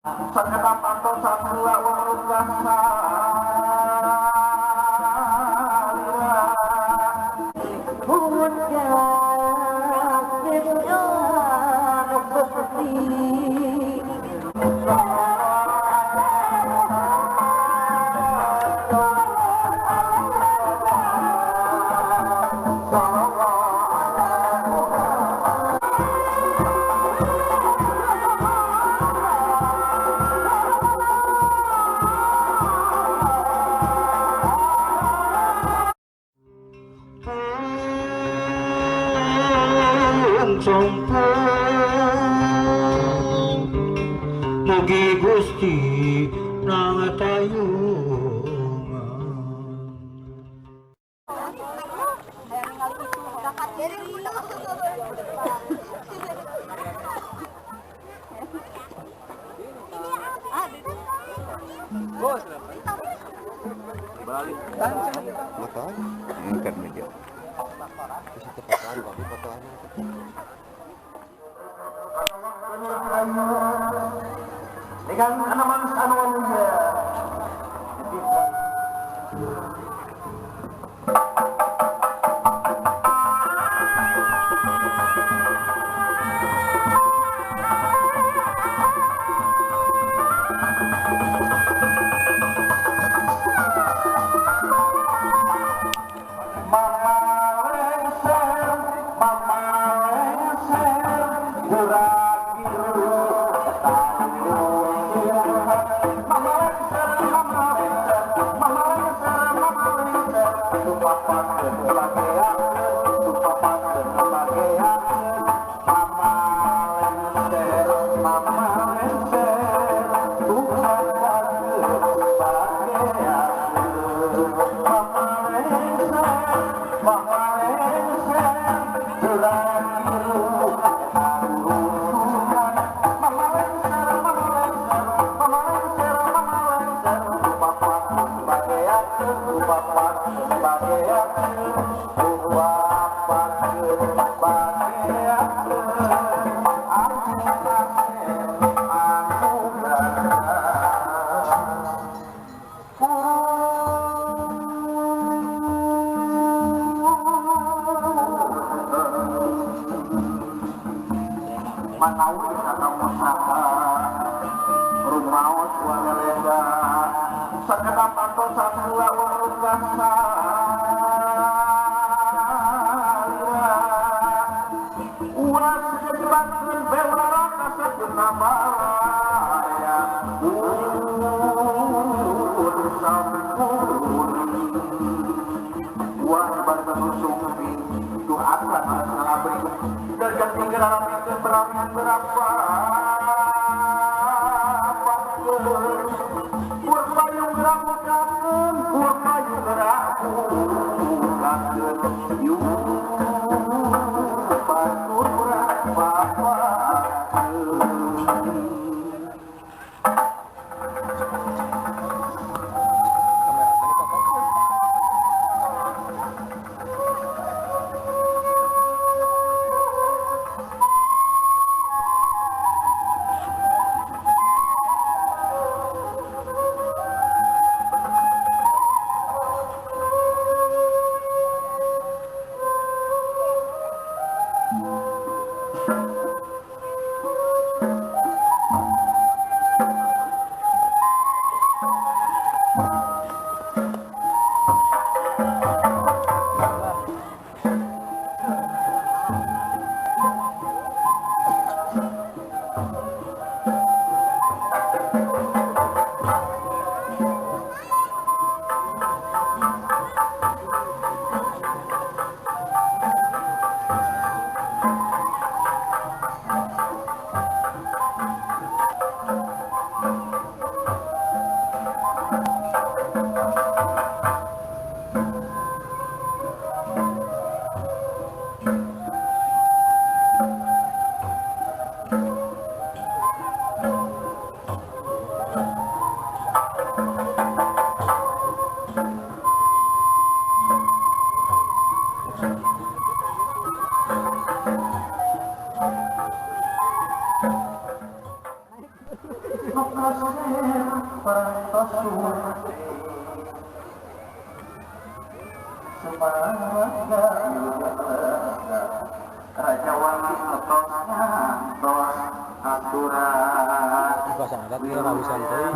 Sakedap antosan heula warung salira Mun kasih anu besi. Mugi Gusti nangatayungan. Bukan media. Dengan anaman anuannya. Mama lengser, mama lengser, gerak giru. Mama lengser, mama lengser, mama lengser, mama lengser, tupapakeun bageakeun, tupapakeun bageakeun. Mama lengser, mama lengser, tupapakeun bageakeun. Mama lengser, mama lengser, gerak giru. Mama lengser, mama lengser, mama lengser, mama lengser, tupapakeun bageakeun, tupapakeun bageakeun, tupapakeun bageakeun. Anu asep, anu gagah. Manawi kana usaha rumaos waleleda sakedap antosan heula warung salira uas jebatkeun bewara kasepunna baraya sampuri wah ibadah sumbi duh aklan ngabri derjat tinggal beramian berapa pur payung geramukakeun pur payung geramukakeun yuk batur bapakeun. Raja Wali ngetos ngantos aturan Bahasa Arab itu rawisan teh.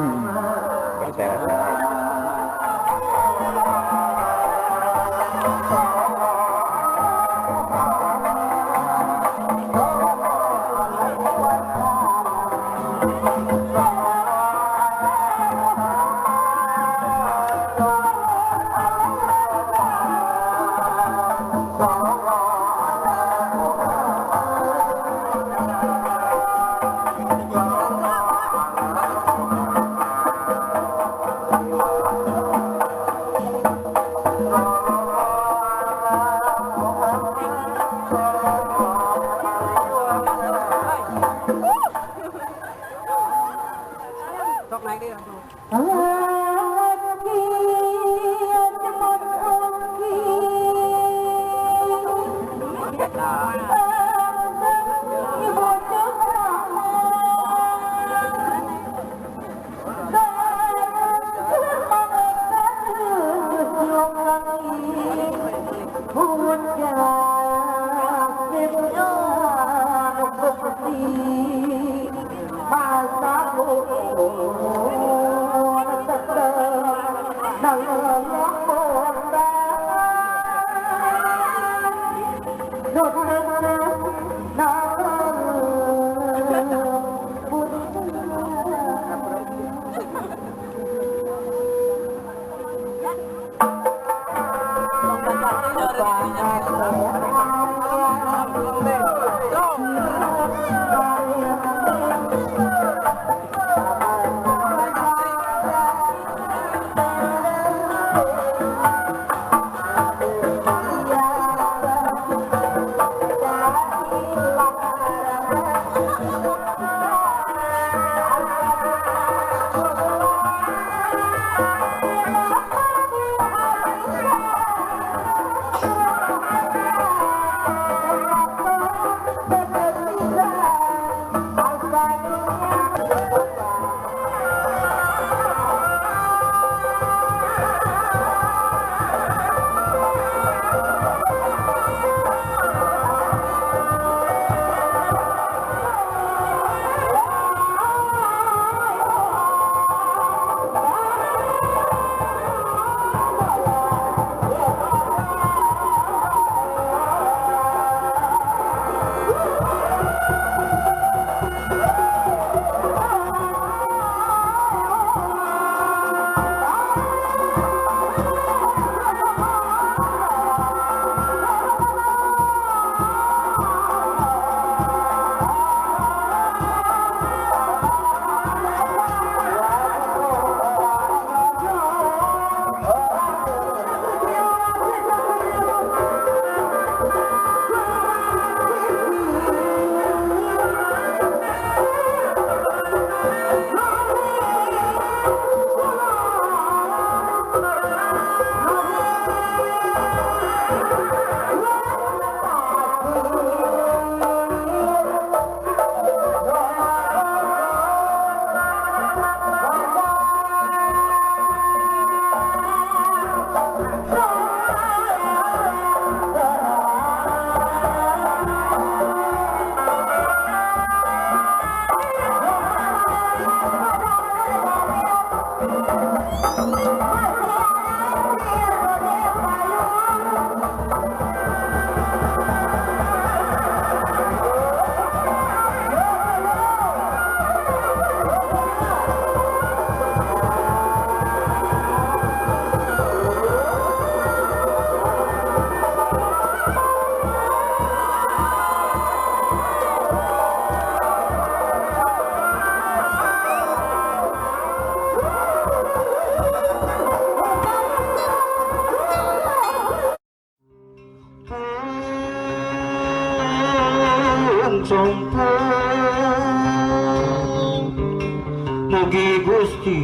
Mugi Gusti